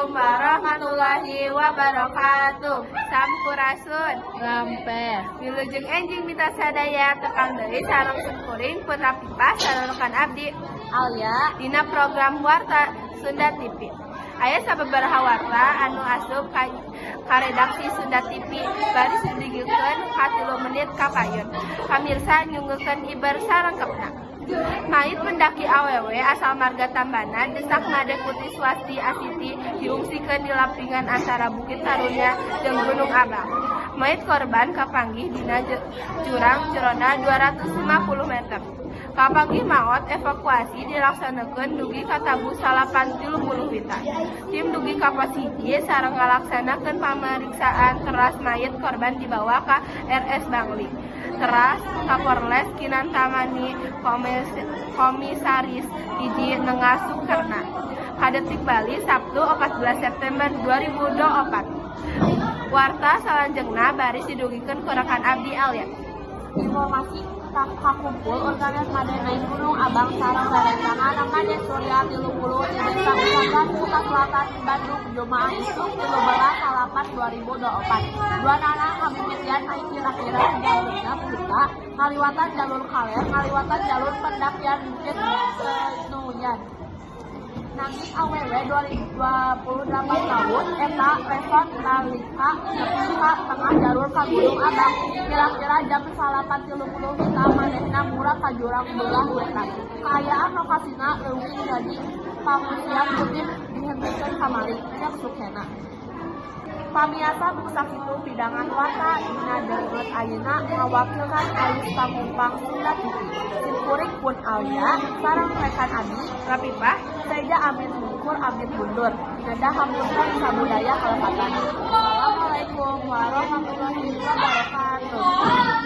Assalamualaikum warahmatullahi wabarakatuh. Sampurasun. Rampes. Wilujeng enjing mitra sadaya, tepang deui sareng simkuring Putra Pipa sareng rekan abdi Alia dina program Warta Sunda TV. Aya sababaraha warta anu asup ka redaksi Sunda TV baris didugikeun ka 3 menit kapayun. Pamirsa, nyunggekeun iber sarengkepna. Mayit pendaki awewe asal marga Tambanan desak Made Putri Swasti Asiti diungsikeun di lapingan antara Bukit Karunia jeung Gunung Abang. Mayit korban kapanggih dina jurang jerona 250 meter. Kapanggih maot, evakuasi dilaksanakeun dugi ka tabuh 9.30 wita. Tim dugi ka pos 1 sareng ngalaksanakeun pameriksaan, teras mayit korban dibawa ka RS Bangli. Teras Kapolres Kintamani Komisaris Hiji Nengah Sukerna. Ka Detik Bali, Sabtu 14 September 2024. Warta salanjengna baris didugikeun ku rekan abdi Alia. Informasi kakumpul warganet Made naik Gunung Abang sareng rerencangan Made Surya 30 di Desa Pesagan, Kuta Selatan, Bandung, Jumaah isuk 13 2024. Duanana kamimitian naik kira-kira jam 6 wita ngaliwatan jalur kaler, ngaliwatan jalur pendakian Bukit Nuyan. Nanging awewe 28 tahun eta reson nalika nepi ka tengah jalur ka Gunung Abang kira-kira jam 9.30 wita, manehna murag ka jurang beulah wetan. Kaayaan lokasina leuwih jadi pangungsian ku tim dihentikeun kamari, cek Sukena. Pamiarsa, mung sakitu pidangan warta dina danget ayeuna. Ngawakilkan alus pangumpang Sunda TV, simkuring pun Alia sareng rekan abdi Rapipah. Seja amit mungkur, amit mundur, nedah hapunten sabudaya kalepatan. Assalamualaikum warahmatullahi wabarakatuh.